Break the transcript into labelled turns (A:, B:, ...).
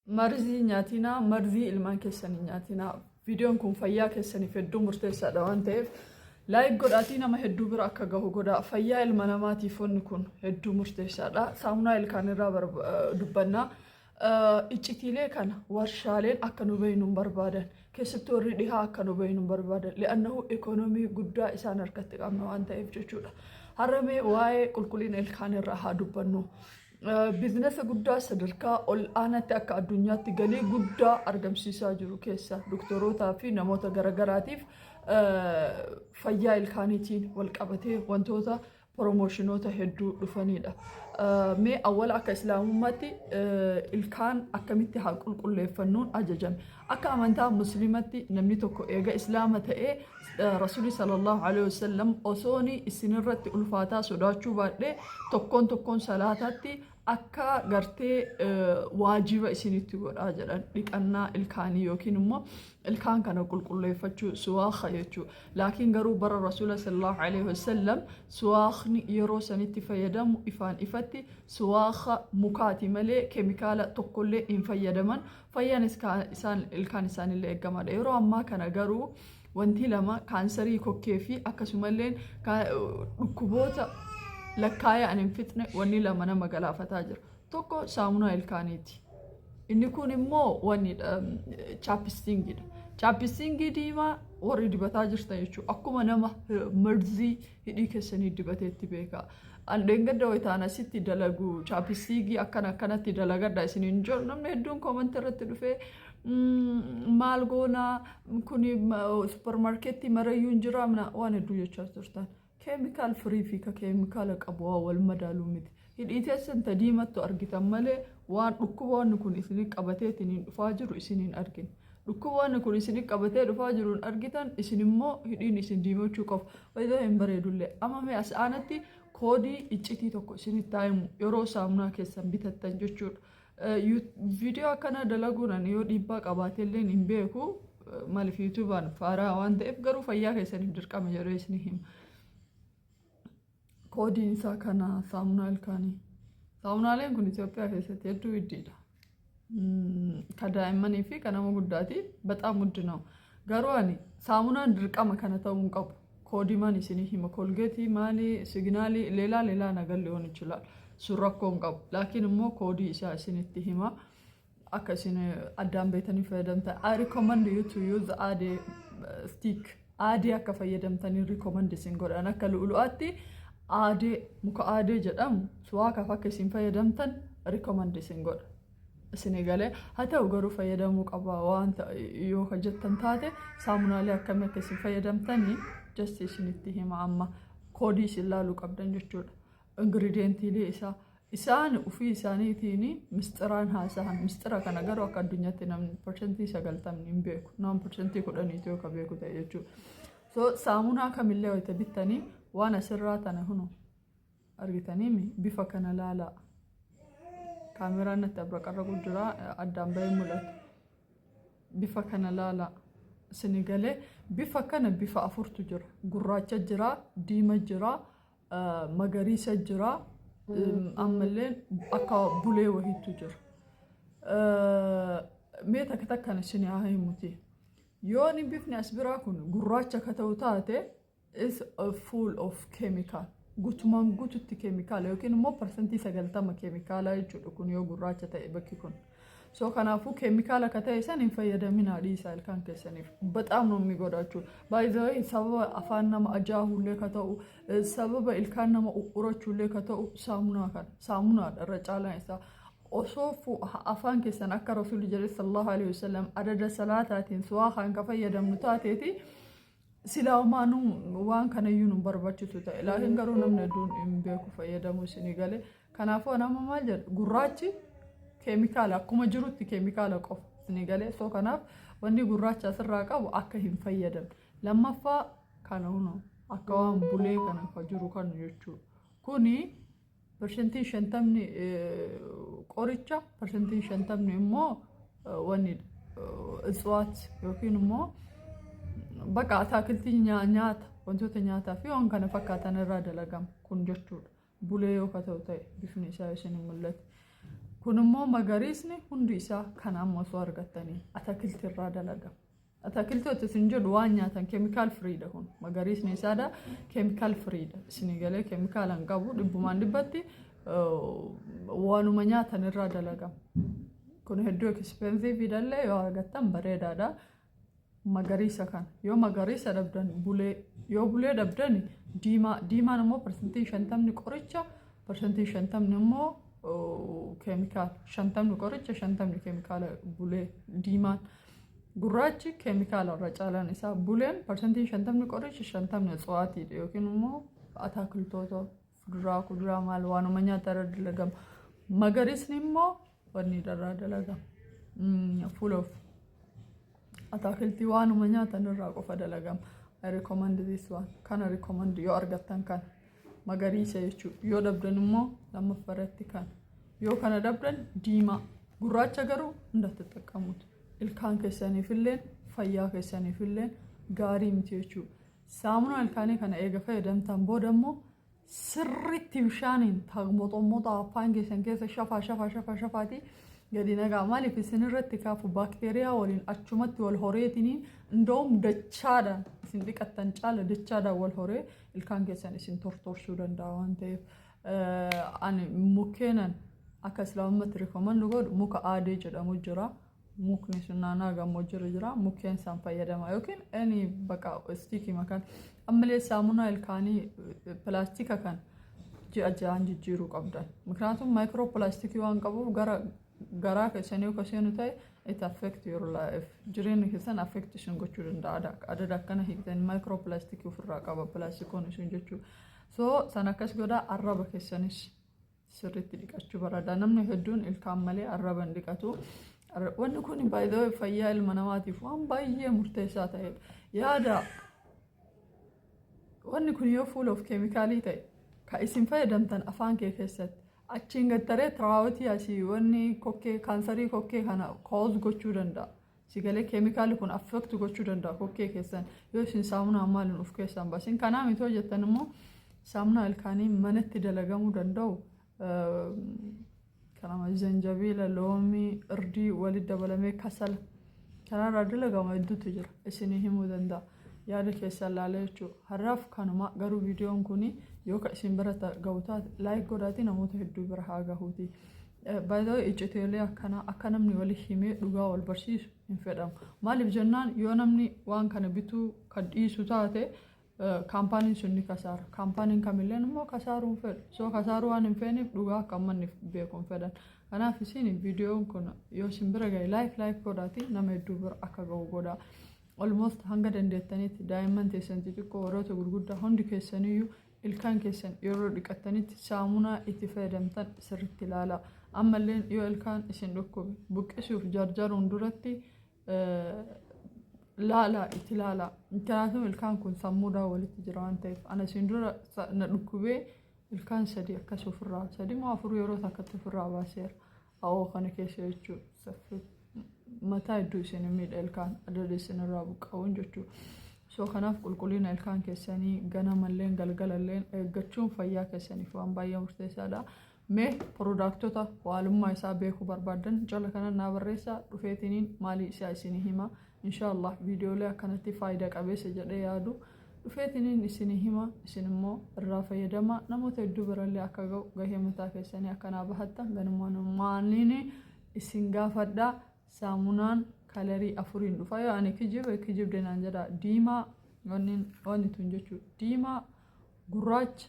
A: Marzii nyaatinaa, marzii ilmaan keessan hin nyaatinaa. Viidiyoon kun fayyaa keessaniif hedduu murteessaadha waan ta'eef like godhaatii nama hedduu bira akka gahu godhaa. Fayyaa ilma namaatiif wanni kun hedduu murteessaadha. Saamunaa ilkaan irraa dubbannaa. Iccitiilee kana warshaaleen akka nu beeknu hin barbaadan. Keessattuu warri dhihaa akka nu beeknu hin barbaadan. Li'annahu ikoonomii guddaa isaan harkatti qabna waan ta'eef jechuudha. Har'a mee waa'ee qulqullina ilkaan irraa haa dubbannu. Biizinasa guddaa sadarkaa ol aanaatti akka addunyaatti galii guddaa argamsiisaa jiru keessa doktorootaa fi namoota garagaraatiif fayyaa ilkaaniitiin wal qabatee wantoota promoshinoota hedduu dhufanidha. Mee awwala akka islaamummaatti ilkaan akkamitti haa qulqulleeffannuun ajajame. Akka amantaa musliimatti namni tokko eega islaama ta'ee, Rasuulli sallallahu alaihi wasallam osooni isinirratti ulfaataa sodaachuu baadhee tokkoon tokkoon salaataatti akka gartee waajiba isinitti godhaa jedhan, dhiqannaa ilkaanii yookiin immoo ilkaan kana qulqulleeffachuu, suwaaka jechuu. Laakiin garuu bara Rasuula sallallahu alaihi wasallam suwaakni yeroo sanitti fayyadamu ifaan ifatti suwaaka mukaati malee keemikaala tokkollee hin fayyadaman. Fayyaan isaan ilkaan isaanillee eegamaadha. Yeroo ammaa kana garuu wanti lama, kaansarii kokkee fi akkasumallee dhukkuboota lakkaa'ee ani hin fixne, wanni lama nama galaafataa jira. Tokko saamunaa ilkaaniiti. Inni kun immoo wanni chapstickiidha. Chapstickii diimaa warri dibataa jirtan jechuudha. Akkuma nama marzii hidhii keessanii dibateetti beeka. Andeengadda wayitaan asitti dalagu chapstickii akkana akkanatti dalagadha isiniin jedhu, namni hedduun commentii irratti dhufee, maal goonaa, kuni supermarketii marayyuu hin jira, waan hedduu jechaa turtan. Chemical free fi ka keemikaala qabu waa wal madaaluu miti. Hidhii teessan ta diimattu argitan malee waan dhukkuba wanni kun isinii qabateetiin hin dhufaa jiru isin hin argine. Dhukkuba wanni kun isinii qabatee dhufaa jiru hin argitan, isin immoo hidhiin isin diimachuu qofa. Wayitoo hin bareedullee. Amma mee as aanatti koodii iccitii tokko isinitti haa himu yeroo saamunaa keessan bitattan jechuudha. Viidiyoo akkana dalaguun ani yoo dhiibbaa qabaatellee hin beeku. Maaliif, YouTubaan faaraa waan ta'eef, garuu fayyaa keessaniif dirqama jedhee isin hima. Koodiin isaa kana, saamunaa ilkaanii. Saamunaaleen kun Itoophiyaa keessatti hedduu hiddiidha. Ka daa'immanii fi ka nama guddaati በጣም ውድ ነው. Garuu ani saamunaan dirqama kana ta'uu hin qabu. Koodiimaan isinii hima. Colgateii maali, Signalii, ሌላ ሌላ ነገር ሊሆን ይችላል. Sun rakkoo hin qabu. Laakiin immoo koodii isaa isinitti hima. Akka isin addaan beetanii fayyadamtan. I recommend you to use aadee stick. Aadee akka fayyadamtanii recommend isin godhan. Akka lu'ulu'aatti aadee, muka aadee jedhamu suwaakaaf akka isin fayyadamtan recommend isin godha. Isin galee haa ta'u, garuu fayyadamuu qaba waan yoo ka jettan taate, saamunaalee akkamii akka isin fayyadamtanii just isinitti hima amma, koodii isin laaluu qabdan jechuudha. Ingredientiilee isaa isaan ofii isaaniitiin misxiraan haasahan. Misxira kana garuu akka addunyaatti namni 90% hin beeku. Nama 10%tu yoo ka beeku ta'e jechuudha. So saamunaa kamillee wayita bittanii waan asirraa tana hunu argitanii bifa kana laalaa. Kaameraan natti abraqarraqu jira, addaan bahee mul'ata. Bifa kana laalaa. Isin galee, bifa kana bifa afurtu jira. Gurraacha jira, diima jira, magariisa jira, ammallee akka bulee wahiitu jira. Mee takka takkaan isin haa himuti. Yooni bifni as biraa kun gurraacha ka ta'u taate, is full of chemical. Gutumaan gututti keemikaala yookiin immoo 90% keemikaalaa jechuudha kun yoo gurraacha ta'e bakki kun. So kanaafuu keemikaala ka ta'e san hin fayyadaminaa, dhiisaa ilkaan keessaniif. በጣም ነው የሚጎዳው jechuudha. By the way, sababa afaan nama ajaa'ullee ka ta'u, sababa ilkaan nama uqqurachuullee ka ta'u saamunaa kana. Saamunaadha irra caalaan isaa. Osoo afaan keessan akka Rasuulli jedhe sallallahu alaihi wasallam adada salaataatiin suwaakaan ka fayyadamnu taateeti, silaa waan kanayyuu nu barbaachisu ta'e. Laakiin garuu namni hedduun hin beeku fayyadamuu, isinii galee. Kanaafuu nama maal jedhu, gurraachi keemikaala, akkuma jirutti keemikaala qofa, isinii galee. So kanaaf wanni gurraacha asirraa qabu akka hin fayyadamne. Lammaffaa kana hunoo akka waan bulee kana ka jiru kan jechuudha. Kuni 50% qoricha, 50% immoo wanni እጽዋት yookiin immoo bakka ataakiltii nyaata, wantoota nyaataa fi waan kana fakkaatan irraa dalagama kun jechuudha. Bulee yoo ka ta'u ta'e bifni isaa isin mul'ate. Kun immoo magariisni hundi isaa kan amma osoo argattanii atakiltii irraa dalagama. Atakiltoota isin jedhu waan nyaatan chemical freedha kun. Magariisni isaadha, chemical freedha. Isinii galee? Keemikaala hin qabu, dhibbumaan dhibbatti waanuma nyaatan irraa dalagama. Kun hedduu expensive illee, yoo argattan bareedaadha. Magariisa kana yoo magariisa dhabdan bulee, yoo bulee dhabdan diimaa. Diimaan immoo 50% qoricha, 50% immoo keemikaala. 50 qoricha, 50 keemikaala bulee diimaan. Gurraachi keemikaala irra caalaan isaa. Buleen 50% qoricha, 50 tsuwaatiidha yookiin immoo ataakiltoota, fuduraa, kuduraa, maal, waanuma nyaata irra dalagama. Magariisni immoo wanni irraa dalagama. Full of ataakiltii, waanuma nyaatan irraa qofa dalagama. I recommend this one. Kana recommend yoo argattan kana. Magariisa jechuudha. Yoo dhabdan immoo lammaffaarratti kana. Yoo kana dhabdan diimaa. Gurraacha garuu hundatti xaqqamuuti. Ilkaan keessaniifillee fayyaa keessaniifillee gaarii miti jechuudha. Saamunaa ilkaanii kana eega fayyadamtan booda immoo sirriitti bishaaniin moxommota afaan keessan keessa shafaa shafaa shafaa shafaatii gadi nagaa. Maaliif isin irratti kaafu baakteeriyaa waliin achumatti wal horeetiniin, indoom dachaadhaan isin dhiqattan caala dachaadhaan wal horee ilkaan keessan isin tortorsuu danda'a waan ta'eef. Ani mukkeenan akka islaamummaatti recommend godhu muka aadee jedhamu jira. Mukni sun naannoo gammoojjii jira. Mukkeen isaan fayyadama yookiin inni baqa stickii makan. Ammallee saamunaa ilkaanii pilaastika kan ji'a ji'aan jijjiiruu qabdan. ምክንያቱም micro plasticii waan qabuuf gara garaa keessanii yoo seenu ta'e, it affect your life. Jireenya keessan affect isin gochuu danda'a. Adada akkana hiiktan micro plasticii ofirraa qaba pilaastikoon isin jechuudha. So san akkas godhaa. Arraba keessanis sirriitti dhiqachuu barbaada. Namni hedduun ilkaan malee arraba hin dhiqatu. Wanni kun baay'ee fayyaa ilma namaatiif waan baay'ee murteessaa ta'edha. Yaada wanni kun yoo full of keemikaalii ta'e ka isin fayyadamtan afaan kee keessatti achiin gattaree throatii asii wanni kokkee, kaansarii kokkee kana cause gochuu danda'a. Sigalee keemikaalli kun affect gochuu danda'a kokkee keessan yoo isin saamunaa maaliin of keessaan baasin. Kanaa miti hojjettan immoo saamunaa ilkaanii manatti dalagamuu danda'u kanama zanjabiila, loomii, irdii walitti dabalamee kasala kanarraa dalagama hedduutu jira, isinii himuu danda'a. Yaada keessan laalee jechuudha. Har'aaf kanuma. Garuu viidiyoon kun yoo ka isin bira gahu taate like godhaatii namoota hedduu bira haa gahuuti. Baay'ee icciteelee akkanaa akka namni walii himee dhugaa wal barsiisu hin fedhamu. Maaliif jennaan, yoo namni waan kana bituu kan dhiisu taate, kaampaaniin sun ni kasaara. Kaampaaniin kamillee immoo kasaaruu hin fedhu. So kasaaruu waan hin feeneef dhugaa akka uummanni beeku hin fedhan. Kanaaf isin viidiyoon kun yoo isin bira gahe like like godhaatii nama hedduu bira akka gahu godhaa. Almost hanga dandeettanitti daa'imman teessan xixiqqoo, warroota gurguddaa, hundi keessaniyyuu ilkaan keessan yeroo dhiqattanitti saamunaa itti fayyadamtan sirriitti ilaalaa. Ammallee yoo ilkaan isin dhukkube buqqisuuf jarjaruun duratti laalaa, itti ilaalaa. Kanaafuu ilkaan kun sammuudhaan walitti jira waan ta'eef, ana isin dura na dhukkubee ilkaan sadi akkas ofirraa, sadi moo afur, yeroo takkatti ofirraa baaseera. Awoo kana keessa jechuudha. Mataa hedduu isin miidha ilkaan adada isinirraa buqqa'uun jechuudha. So kanaaf qulqullina ilkaan keessanii ganamalleen galgalalleen eeggachuun fayyaa keessaniif waan baay'ee murteessaadha. Mee productota waalummaa isaa beekuu barbaadan jala kana naa barreessaa, dhufeetiniin maalii isaa isinii hima. Inshaallah viidiyoolee akkanatti faayidaa qabeessa jedhee yaadu dhufeetiniin isinii hima, isin immoo irraa fayyadama. Namoota hedduu birallee akka ga'u gahee mataa keessanii akkanaa bahattan ganumaan isin gaafadhaa. Saamunaan colorii afuriin dhufa. Yoo ani kijibe kijibde naan jedha. Diimaa wanni tun jechuudha, diimaa, gurraacha,